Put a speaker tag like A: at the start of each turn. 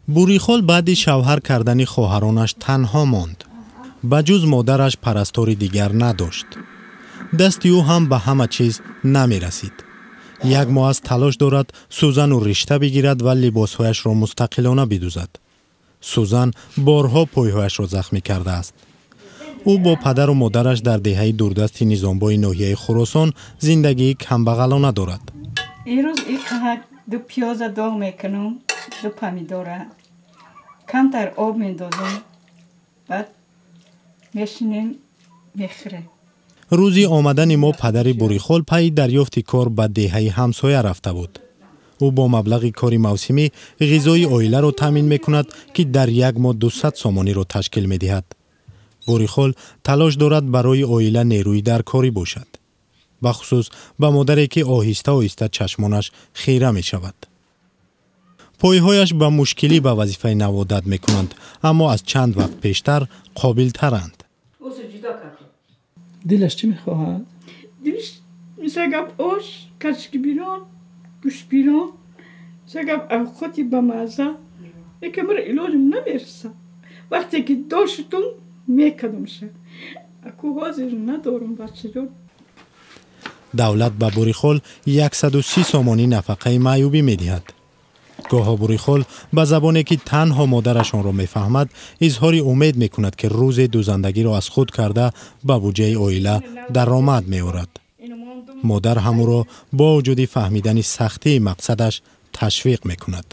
A: Бурихол баъди шавҳар кардани хоҳаронаш танҳо монд. Ба ҷуз модараш парастори дигар надошт. Дасти ӯ ҳам ба ҳама чиз намерасид. Як моҳ аст талош дорад сӯзану ришта бигирад ва либосҳояшро мустақилона бидузад. Сӯзан борҳо пойҳояшро захмӣ кардааст. Ӯ бо падару модараш дар деҳаи дурдасти Низомбои ноҳияи Хуросон зиндагии камбағалона дорад.
B: Ирӯз иқаҳак ду пиёза доғ мекунам, ду помидора, камтар об мендозам, баъд мешинем, мехӯрем.
A: Рӯзи омадани мо падари Бурихол пайи дарёфти кор ба деҳаи ҳамсоя рафта буд. Ӯ бо маблағи кори мавсимӣ ғизои оиларо таъмин мекунад, ки дар як моҳ 200 сомониро ташкил медиҳад. Бурихол талош дорад барои оила нерӯи даркорӣ бошад, бахусус ба модаре, ки оҳиста оҳиста чашмонаш хира мешавад. Пойҳояш ба мушкилӣ ба вазифаи нав одат мекунанд, аммо аз чанд вақт пештар қобилтаранд.
C: Дилаш чӣ мехоҳад?
B: Дилаш мисол гап ош, кашки бирон, гӯшт бирон, мисол гап авқоти бамазза. Лекин мара илоҷам намерасад. Вақте ки доштум, мекардамша. Аку ҳозир надорам, бачаҷон.
A: Давлат ба Бурихол 130 сомонӣ нафақаи маъюбӣ медиҳад. Гоҳо Бурихол ба забоне, ки танҳо модараш онро мефаҳмад, изҳори умед мекунад, ки рӯзе дузандагиро аз худ карда, ба буҷаи оила даромад меорад. Модар ҳам ӯро бо вуҷуди фаҳмидани сахтии мақсадаш ташвиқ мекунад.